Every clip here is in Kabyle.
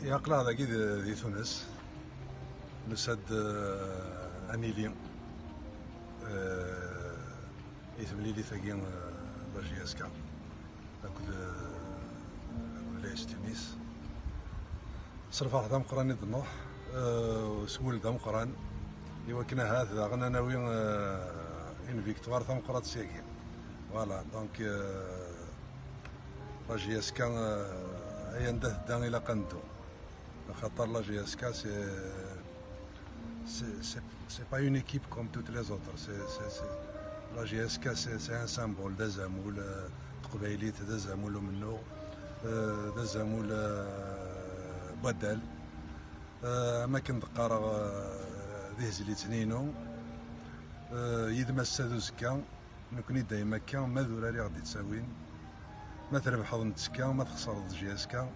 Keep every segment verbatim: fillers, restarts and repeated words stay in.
Aql-aɣ dagi di, di Tunes, nusa-d, eh, ad nili, eh, i temlilit-agi, eh, la J S K akked, eh, akked l'A S Tunis. S lferḥ d ameqqran i d-nruḥ, eh, s wul d ameqqran, i wakken ahat daɣen ad nawi, eh, une victoire tameqqrant syagi. Voilà, donc, eh, la J S K, eh, ay anda tedda ilaq ad neddu. Axaṭer la J S K, c'est, c'est, c'est, c'est pas une équipe comme toutes les autres. C'est, c'est, c'est, la J S K, c'est, c'est un symbole d azamul, eh, teqbaylit, d azamul umennuɣ, eh, d azamul, eh, n waddal. Eh, am akken d-qqareɣ, eh, di tezlit-nni-inu, eh, yid-m ass-a d uzekka, nekkni dayem akka, ma d urar i ɣ-d-ittawin, ma trebḥeḍ nettekka, ma txesreḍ J S K,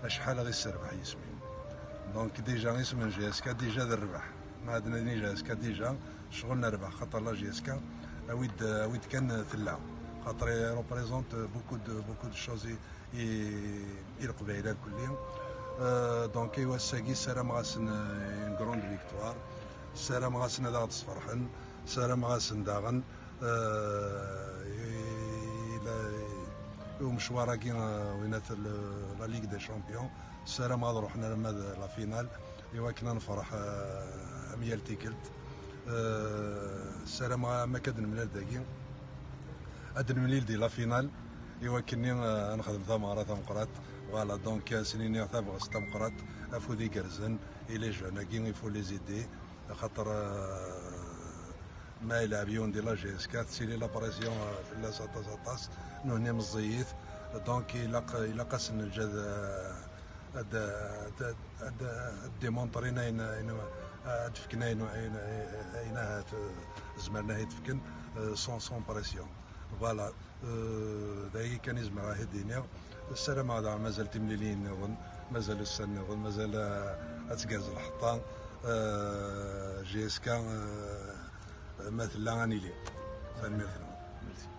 acḥal i ɣ-isserbeḥ yisem-im. Donc déjà isem n J S K déjà d rrbeḥ. Ma ad nini J S K déjà, ccɣel n rrbeḥ, xaṭer la J S K, awi-d, awi-d kan tella. Xaṭer i représente beaucoup de, beaucoup de choses i, i, i Leqbayel irkelli. Euh, donc i wass-agi ssarameɣ-asen, euh, une grande victoire. Ssarameɣ-asen ad aɣ-d-sferḥen. Ssarameɣ-asen daɣen, eh, i, i la, i umecwar-agi, eh, winat le, la Ligue des Champions. Ssarameɣ ad ruḥen arma d la finale, i wakken ad nefreḥ, eh, am yal tikkelt. Eh, ssarameɣ am akka ad nemlal dagi, ad nemlil di la finale, i wakken-nni, eh, ad nexdem tameɣra tameqqrant. Voilà, donc, eh, ad sen-iniɣ tabɣest tameqqrant, afud igerrzen, et les jeunes-agi, il faut les aider, axaṭer, eh, ma ilɛeb yiwen di la J S K, tettili la pression, eh, fell-as aṭas, aṭas, nutni meẓẓiyit, donc ilaq, ilaq-asen lǧehd, eh, ad, ad, ad, ad, ad démontrin ayen, ayen, ad fken ayen, ayen, ayen ahat, eh, zemren ad t-fken, eh, sans, sans pression. Voilà. Eh, d aya kan i zemreɣ ad d-iniɣ. Ssarameɣ daɣen mazal timliliyin nniḍen, mazal ussan nniḍen, mazal, eh, ad tgerrez lḥeṭṭa. Eh, J S K, eh, ma tella ad nili. Tanemmirt-nwen. Merci.